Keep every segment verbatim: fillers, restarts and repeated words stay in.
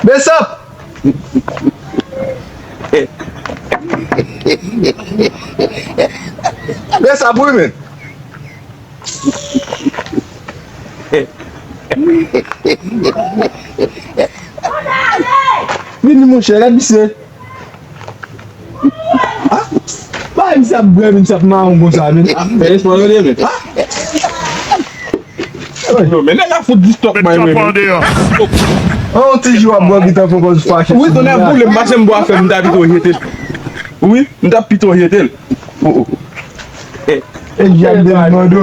Besap! Besap wi men. Vini monchè, gad misye. Ah, bay misye ap bwè, misye ap mawon konsa men. Ah, fè espò tande men. Ah. Non, men nèg la fout di stòk bay mwen men. An yon ti jou ap bwè ki tan fò kòz fache. Wi, tonnè boule m, mache m bwè afè m, m ta pito jete l. Wi, m ta pito jete l. Oh, oh. E J ap devin mande w.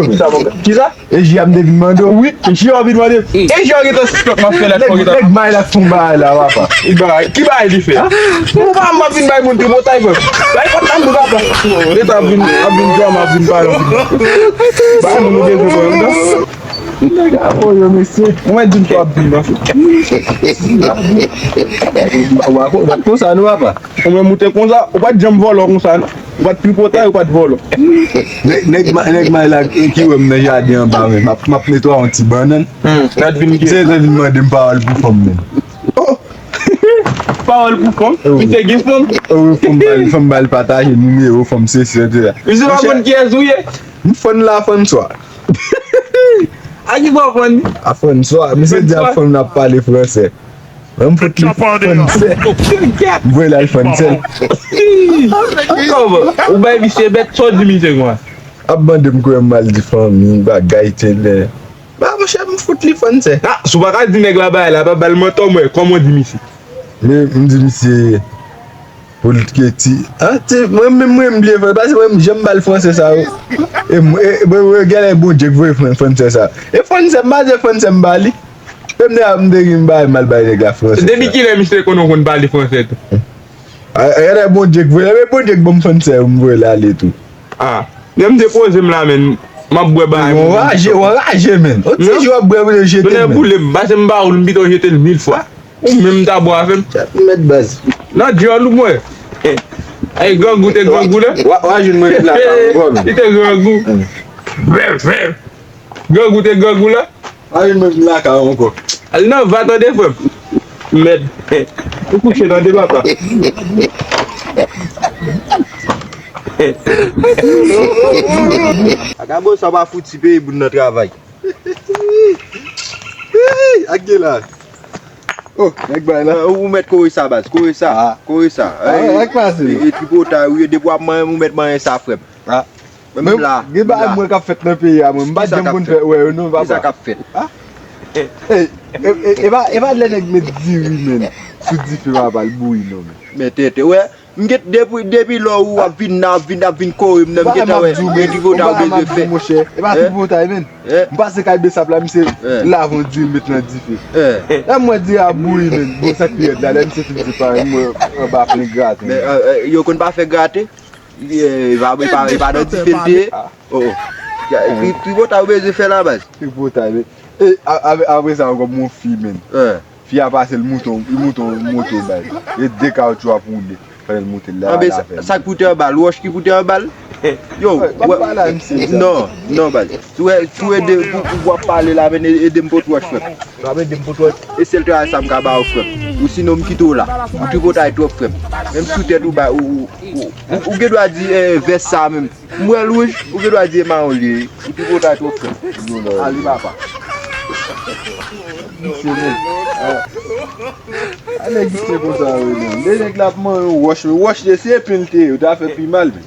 Kisa? E J ap devin mande w. Wi, J ap vin mande. E J ap gentan stòk m ap fè la. Nèg, nèg may la fon bagay la, papa. Ki bagay? Ki bagay li fè? Ou pa m ap vin bay moun tripotay, frè. Bay kòt la m papa. Leta ap vin, ap vin djòm, ap vin pale. Bay moun ou bezwen pran. Nèg a voye mesye. Mwen di m tou ap vin nan. Ou pa konsa non papa. Ou menm ou te konsa, ou pa t janm vòlò konsa non. Ou pa t tripotay, ou pa t vòlò. Nèg, nèg ma-, nèg may la ki wè m nan jaden anba men, m ap, m ap netwaye yon ti bannann. Hmm, l ap vin gen. Se l vin mande m pawòl pou fanm men. Oh! Pawòl pou fanm? Misye gen fanm? Oh, wi, fanm ba l, fanm ba l pataje nimewo, fanm sesi, etsetera. Misye pa konn kiyès ou ye? M fann la, fann swa. A ki bò w fann? A fann swa. Misye di a fann l ap pale fransè. Mwen m fout li fann sè. M voye l al fann sè. Kòman? Ou bay misye bèt, sa w di misye konsa? Ap mande m kouwè m al di fanmi, bagay tenten. Ba monchè, m fout li fann sè. Ah, si w pa ka di nèg la bagay la, pa ba l mantò mwen, kòman w di misye? Men m di misye, pou l ke ti, ah, ti, mwen menm mwen m bliye fann, paske mwen m janm ba l fransè sa yo. E m, e, mwen, mwen genlè Bondye k voye fann, fann sè sa. E fann sè, m pa di fann sè m ba li. Menm lè a m te gen m bay m al bay nèg la fransè. Depi kilè misye konnen w konn pale fransè tou? A, a, genlè Bondye k voye, men Bondye k ban m fransè yo, m voye l ale tou. Ah, lè m depoze m la, men, m ap bwè bagay. Ou anraje, ou anraje, men. Yon ti jou w ap bwè pou yo jete l, men. Tonnè boule m, pase m ba ou l, m pito jete l mil fwa. Ou menm ta bwè avè m. Chat mèt baz. Nan dyòl ou mwen. Ay, grangou te grangou la. Wa, wa jwenn mwen la, la, ankò, men. Li te grangou. Vè, vè. Grangou te grangou la. Pa vin mwen vin lakay ou ankò. Al nan va tande frè m. Mèd. Ou kouche tande papa. Vagabon sa pa fouti peye moun nan travay. Ak gen la. Oh, nèg bay la. Ou mèt kore sa baz, kore sa, kore sa. Ah, wè, wè k pase. E, e tripotay ou ye, depi w ap manyen, ou mèt manyen sa frè m. Ah. Mwen menm la, gen bagay mwen k ap fèt nan peyi a, mwen. M pa janm konn fè wè yo non, papa. Kisa k ap fèt? Ah. E, e, e, e pa, e pa lè nèg met diri, men, sou dife, papa, l bouyi non, men. Men tenten, wè, m gen depi, depi lò ou ap vin nan, ap vin, ap vin kore m nan, m gentan wè, gen tripotay ou bezwen fè. Monchè, e pa tripotay, men. M pase kay Besap la, misye lave yon diri, met nan dife. Lè m wè diri a bouyi, men, bon, sa k pi rèd la, lè misye fin di pa, m wè anba plen graten. Men, e, e, yo konn pa fè graten? Li, e, li pa, li pa, li pa nan dife l te ye. Oh, oh. Ki, ki, ki tripotay ou bezwen fè la baz? Tripotay, men. E, a, a, apre sa, ankò, m wè yon fi, men. Fi a pase, l moute, l moute yon moto bay. E de kawotchou ap woule. Pandan l moute l la, anben, sa, sa k pote anba l? Wòch ki pote anba l? Yo, wè, non, non, baz. Si w wè, si w wè de, pou, pou w ap pale la, men e, ede m pote wòch, frè m. W ap ede m pote wòch? E sèl travay sa m ka ba w, frè m. Ou sinon, m kite w la. Ou tripotay twòp, frè m. Menm sou tèt ou, ba, ou, ou, ou, ou gen dwa di, e, vès sa menm. M wè l wouj, ou gen dwa di e mawon li ye. Ou tripotay twòp, frè m. Ale papa. Misye menm. A nèg misye konsa, wi, menm. De nèg la ap manyen yon wòch, men wòch li se pen l te ye, ou ta fè pi mal, men.